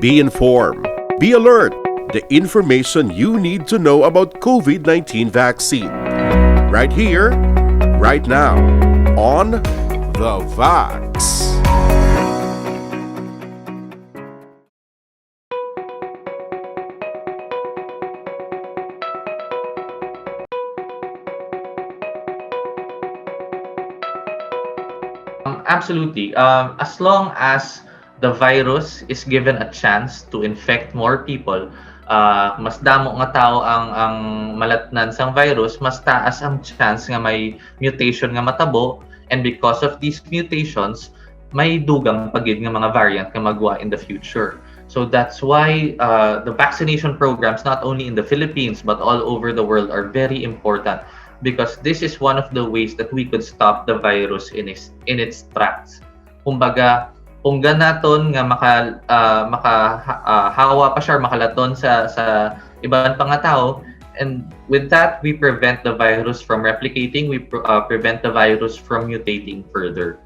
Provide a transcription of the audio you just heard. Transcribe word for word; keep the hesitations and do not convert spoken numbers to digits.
Be informed. Be alert. The information you need to know about COVID nineteen vaccine. Right here, right now, on The Vax. Um, absolutely. Um, as long as the virus is given a chance to infect more people, uh, mas damo nga tao ang ang malatnan sang virus, mas taas ang chance nga may mutation nga matabo, and because of these mutations, may dugang pa gid nga mga variant nga magwa in the future. So that's why uh, the vaccination programs, not only in the Philippines but all over the world, are very important, because this is one of the ways that we could stop the virus in its in its tracks. Kumbaga, unggan naton nga maka uh, maka uh, hawa pa siya, makalaton sa sa iban pa nga tao, and with that we prevent the virus from replicating, we pr- uh, prevent the virus from mutating further.